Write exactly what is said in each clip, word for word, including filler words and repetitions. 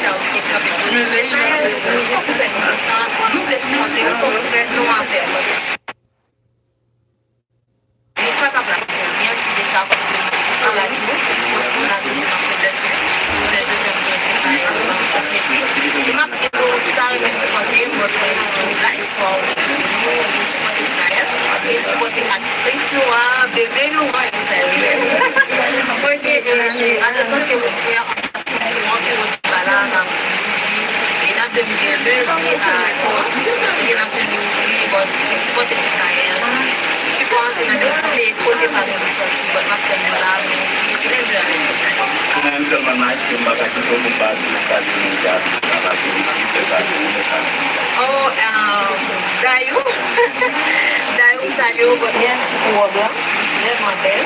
sa yo ki te kanpe pou nou. Fòk ou fè nou konsa, nou vle sipòte w, fòk ou fè nou afè. Li pa t ap la sou mèsi deja paske m pa la di nou, paske m la vin nan pwodès mwen, pwodès de fèm mwen vin la nan kosmetik. E m ap di nou, nou ta renmen sipòte m, mwen mwen la espwa ou nou sipòte Naël, e sipòte aktris nou a, bebe nou a, e nou fè l. Ok, e, e, atensyon, se yon frè. Anpil moun ki pa la, n ap di, e n ap jwenn gen lundi a, e n ap jwenn li ouvri, bon, sipòte Fednaelle. Sipò an se nan de kote pa nou li sòti, bon, m ap fè nou la, nou di, vin enjoy avèk nou. Fednaelle tèlman nice ke m pa ka kite w pou m pa di salut moun ki ap pase, ki fè sa, ki fè sa. Oh, um, Dayou. Dayou, m salye w, bon, mèsi pou wòb la. Vrèman bèl.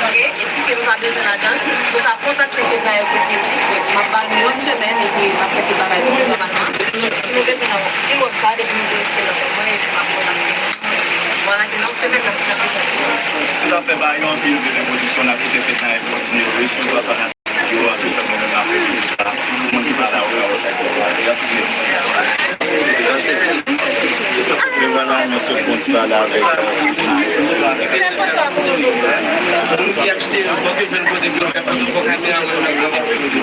Ok, e si ke nou pa bezwen lajan, nou ka kontakte Fednaelle Cosmetics, m ap ba nou yon semèn epi m ap fè tout bagay pou nou nòmalman. Si nou bezwen nan yon ti wòb sa, depi nou rejistre nan mwen epi m ap kontakte nou. Vwala, gen yon semèn n ap fè aplikasyon. Tout à fait, ba yo anpil vre pwodiksyon, n ap kite Fednaelle kontinye, yo swiv la fanatik. Yo, an tou tan, mwen menm, m ap fè vizit la. Moun ki pa la, ou ka wè sa ki la. Mèsi. E vwala, mwen sot fè yon ti pale avèk, euh, moun ki achte l, fòk yo jwenn kote pou yo fè foto, fòk kameraman nan pran foto.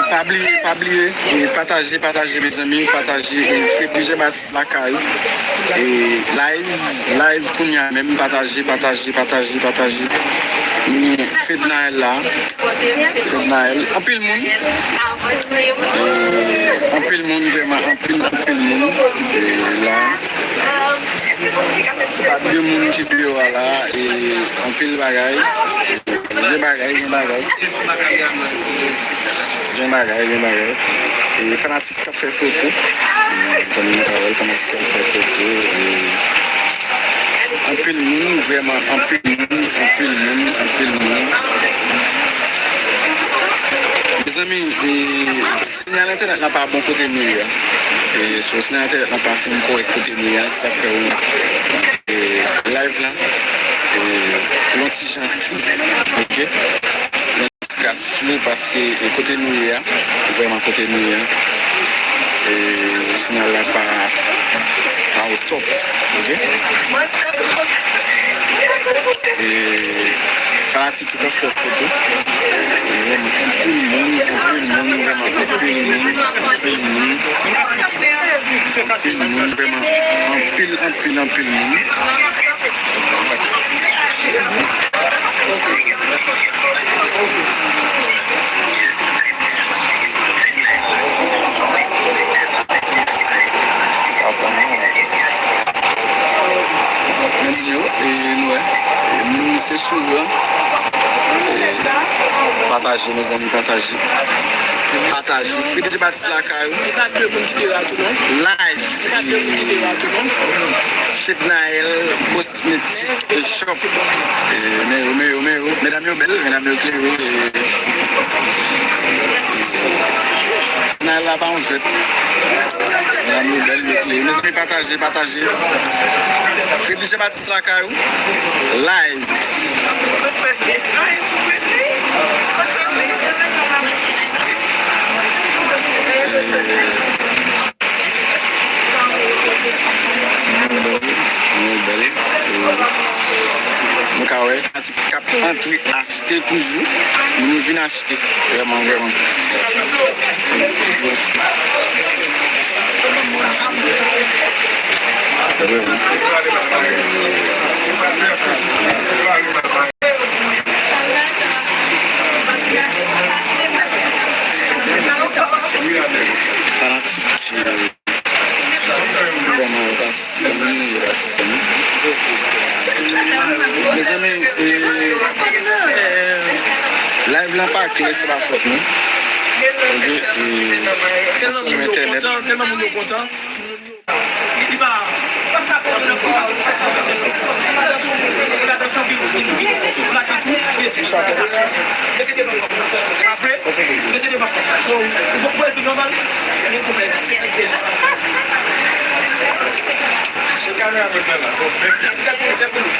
Pa bliye, pa bliye, e pataje, pataje, mezanmi, pataje, e Fredly Jean Baptiste lakay. E live, live kounye a menm, pataje, pataje, pataje, pataje. Fednaelle la, Fednaelle, anpil moun. E anpil moun, vrèman, anpil, anpil moun. E la, pa de moun ki deyò a la, e anpil bagay. Gen bagay, gen bagay. Gen bagay, gen bagay. E fanatik k ap fè foto. Tann nou ka wè l, fanatik k ap fè foto. E anpil moun, vrèman, anpil moun, anpil moun, anpil moun. Mezanmi, e, sinyal entènèt la pa bon kote nou ye a. E, so, sinyal entènèt la pa fin kòrèk kote nou ye a, se sa k fè ou, e, live la, e, yon ti jan flou, ok? Yon ti kras flou paske, e, kote nou ye a, vrèman kote nou ye a, e, sinyal la pa, pa o top, ok? E, fanatik ki t ap fè foto. Vrèman, anpil moun, anpil moun, vrèman, anpil moun, anpil moun. Anpil moun, vrèman, anpil, anpil, anpil moun. Men moun yo, e, nou wè, e, moun se souri an. E, pataje, mezanmi, pataje. Pataje. Fredly Jean Baptiste lakay ou. E pa de moun ki deyò a tou, non. Live. E pa de moun ki deyò a tou, non. Fednaelle Cosmetics Shop. E, men yo, men yo, men yo. Medam yo bèl, medam yo klere. E, Fednaelle la pa yon jwèt. Medam yo bèl, yo klere. Mezanmi, pataje, pataje. Fredly Jean Baptiste lakay ou. Live. Mwen bèl, mwen bèl. Nou ka wè, fanatik k ap antre achte toujou. Moun yo vin achte, vrèman, vrèman. Fanatik, eh, vrèman, yo pa sispann, yo pa sispann. Mezanmi, eh, live lan pa klè, se pa fòt nou. Ok, eh, tèlman moun yo kontan, tèlman moun yo kontan. Li pa, pa ka pran nan kou sa. Mesye devan fò. Apre, mesye devan fò. So, ou poko wè l pi nòmal, men ou fè, se fèt deja. Se kamera mwen pran la. Fè pou li, fè pou li.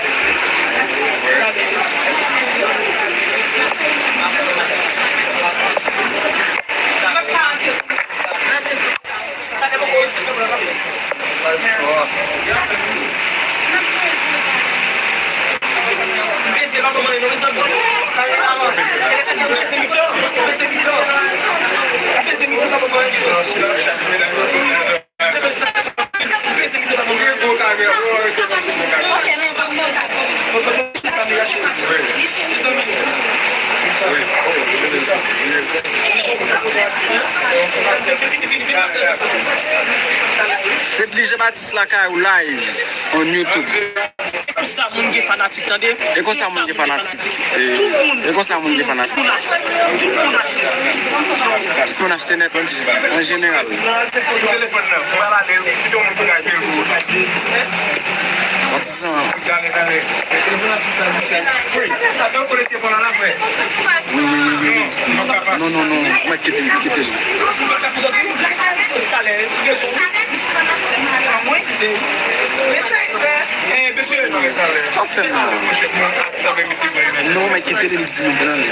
Fredly Jean Baptiste lakay ou live on YouTube. Se konsa moun gen fanatik, tande. E konsa moun gen fanatik. E konsa moun gen fanatik. Tout moun achte nèt an jeneral. Atis lan. Wi, wi, wi, wi, wi. Non, non, non, non. Mwen kite l, kite l. Sa fè mal. Non, men kite li, li di nou pran li.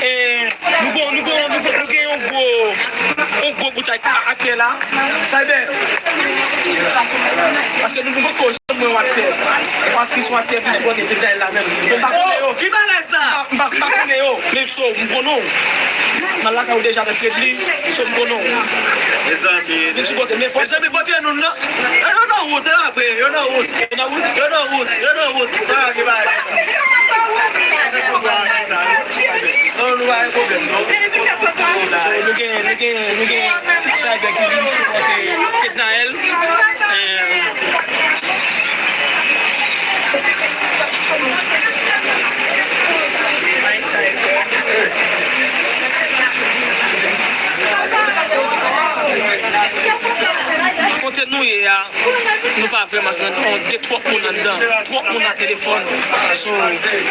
E, nou gon, nou gon, nou gon, nou gen yon gwo, yon gwo bout ak, atè la. Cyber. Paske nou, nou poko janm wè w atè. Yon aktris, yon atè vin sou kote, vin dèyè la menm. Bon, m pa konnen yo. Ki bagay sa? M pa, m pa konnen yo. Men so, m konnen w. M al lakay ou deja avèk Fredly. So, m konnen w. Mezanmi. Vin sou kote, men fò. Mezanmi, kote nou nan? Yo nan wout, e pa vre, yo nan wout. Yo nan wout? Yo nan wout, yo nan wout. Sa ki bagay sa? Non, nou pa gen pwoblèm, non. So, nou gen, nou gen, nou gen Cyber ki vin sipòte Fednaelle. Eh, kote nou ye a, nou pa vrèman jwenn, on, gen twòp moun anndan, twòp moun nan telefòn. So,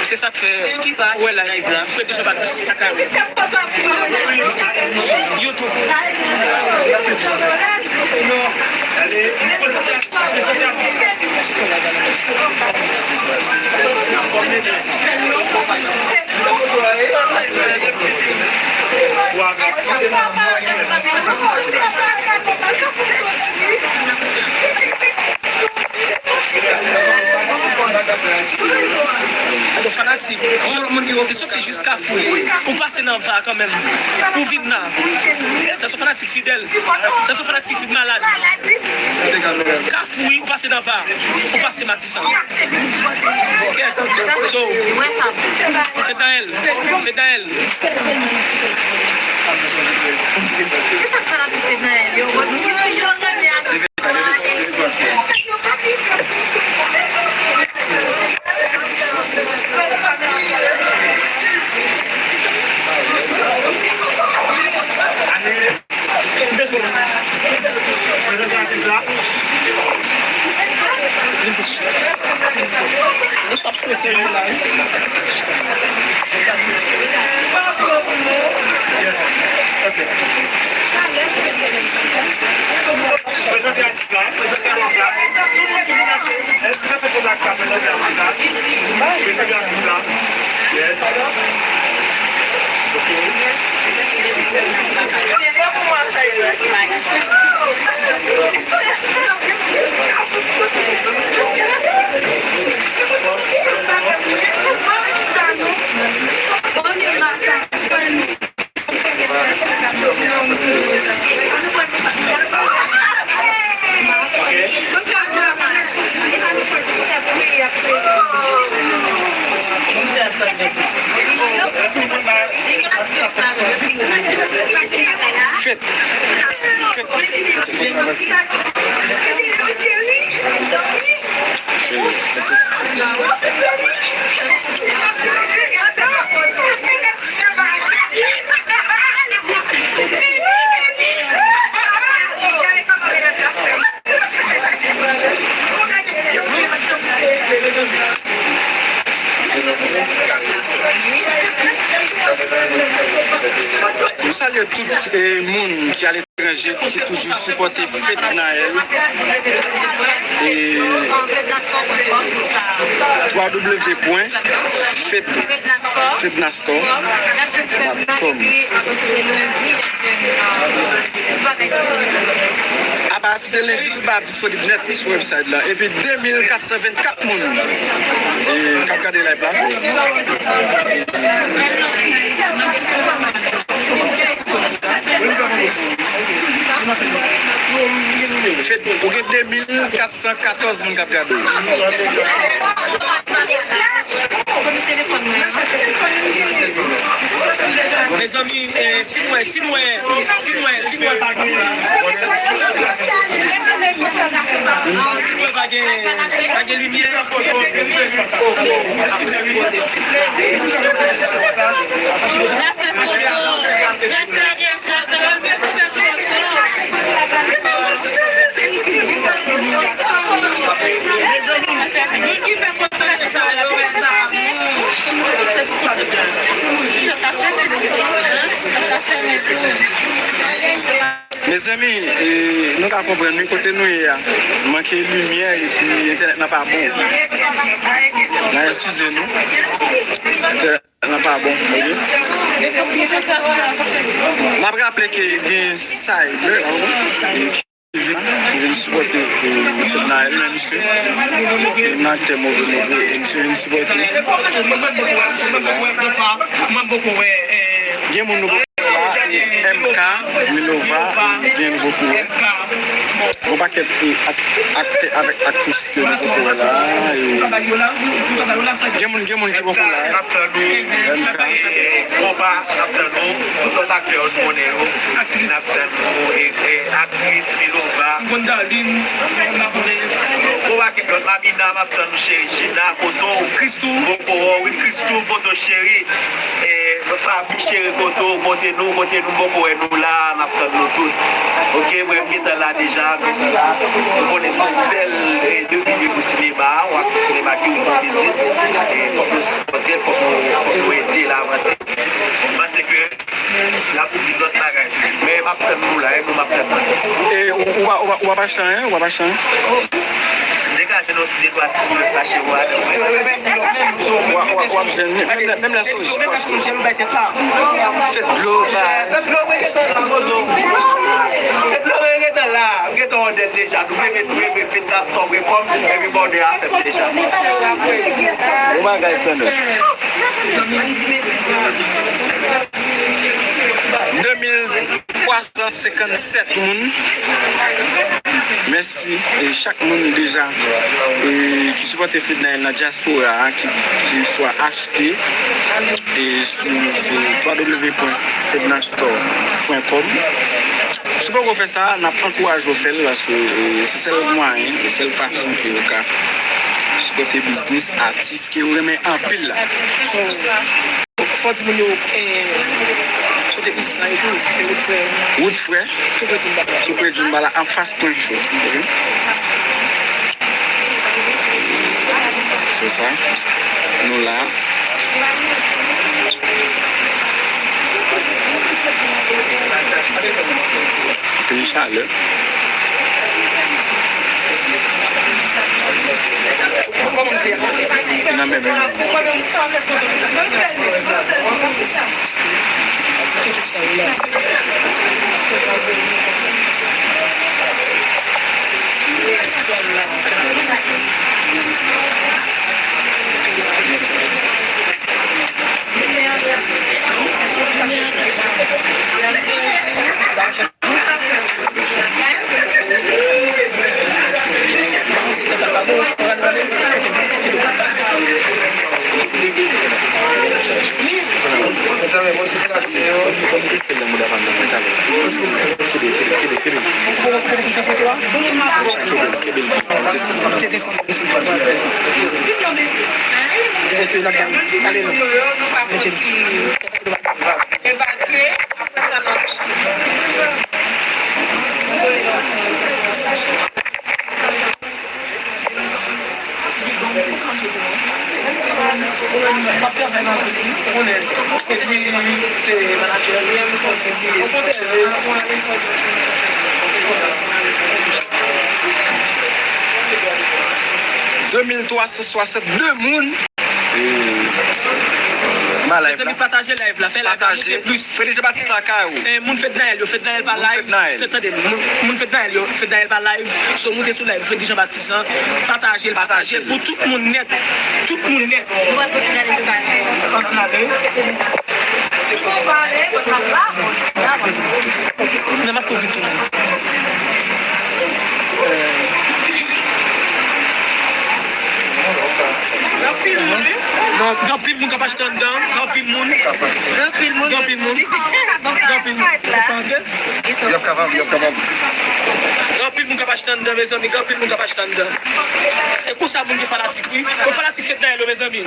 se sa k fè, ou wè la, Fredly Jean Baptiste lakay ou. YouTube. Alò, fanatik, ou soti jis Kafou, ou pase nan Va kanmenm, pou vin la. Sa se fanatik fidèl. Sa se fanatik fi malad. Kafou, wi, ou pase nan Va, ou pase Matisan. Ok. So, Fednaelle, Fednaelle. Prezante atis la, prezante atis la. Èske w fè kontak sa, prezante atis la? Prezante atis la. Yes. Ok. Fèt. Fèt. Fèt. Fèt. Cheri, fèt. Nou salye tout, eh, moun ki aletranje ki toujou sipòte Fed Naël. E twa w w pwen fed, fednastore dot com. Apati de lendi, tout bagay disponib nèt sou website la. Epi de mil kat san vennkat moun, e, k ap gade live la. Fed, ou gen de mil kat san katòz moun k ap gade. Mezanmi, eh, si nou wè, si nou wè, si nou wè, si nou wè pa gen, si nou wè pa gen, pa gen limyè. Mezanmi, e, nou ka konprann, wi, kote nou ye a, manke limyè epi entènèt lan pa bon. N a eskize nou. Entènèt lan pa bon, oke? N ap raple ke gen Cyber, ki vin, ki vin sipòte, e, Fed Naël, men misye, e, nan aktè move, move, e misye vin sipòte. Gen moun nou poko wè la, e, M K, Milova, gen nou poko wè. Gon pakèt, e, ak-, aktè avèk aktris ke nou poko wè la, e, gen moun, gen moun ki poko la, e. M K. Konpa, n ap tann ou. Tout lòt aktè yo nou konnen yo. N ap tann ou. E, e, aktris, Milova. Gon pakèt lòt. Lamina, m ap tann ou, cheri. Jina, kote w? Kristou. Poko wè w, wi, Kristou, kote w, cheri? E, Fabi, cheri, kote w? Kote nou? Kote nou? Poko wè nou la, n ap tann nou tout. Oke, mwen, m gentan la deja, m gentan la. Nou konnen se yon bèl, e, debi pou sinema, yon aktris sinema ki ouvri biznis. E, fòk nou sipòte l, fòk nou, fòk nou ede l avanse. M panse ke l ap ouvri lòt bagay. Men m ap tann nou la, e nou m ap tann nou. E ou, ou, w ap, w ap, w ap achte anyen? W ap achte anyen? Si m degaje nou de twa ti moun fache ou avè mwen. W ap, w ap, w ap jwenn, menm, menm lè sou jip w achte. Fed Global. Fed Global gentan la, pozo. Fed Global gentan la, gentan òdè l deja. W w w fednastore dot com, everybody a fè deja. Bon bagay, frè m. De mil twa san senkannsèt moun. Mèsi, e, chak moun deja, e, ki sipòte Fed Naël nan dyaspora a, ki, ki swa achte, e, sou, sou twa w w w pwen fednastore pwen kòm. Si w poko fè sa, n ap ankouraje w fè l, paske, e, se sèl mwayen, se sèl fason ke w ka sipòte biznis atis ke w renmen anpil la. Fò di moun yo, eh, kote biznis la ye tou, se Wout Frè. Wout Frè. Tou pre Djoumbala. Tou pre Djoumbala, anfas Pwen Cho. Se sa. Nou la. Peyi chalè. Nan men, men. Ban m teste l nan mouda pa m nan mwen talè. Kebe, kebe, kebe, kebe. Kebe l, kebe l byen. Ban m teste l nan mouda. Evakye, apre sa n ap De mil twa san swasannde moun. Mezanmi, pataje live la, fè live la monte plis. Fredi Jean Baptiste lakay ou. Eh, moun Fednaelle yo, Fednaelle pa live. Tande, moun, moun Fednaelle yo, Fednaelle pa live. So, moute sou live Fredi Jean Baptiste lan. Pataje l, pataje l pou tout moun nèt. Tout moun nèt. Nou pral kontinye ale, nou pral ale. Nou pale, nou pale. Nan mat kou vit tou. Gen anpil moun, wi. Gen anpil moun k ap achte anndan. Gen anpil moun. Gen anpil moun. Gen anpil moun. Gen anpil moun. Y ap kapab, y ap kapab. Gen anpil moun k ap achte anndan, mezanmi. Gen anpil moun k ap achte anndan. E konsa moun ki fanatik, wi. Yo fanatik Fednaelle yo, mezanmi.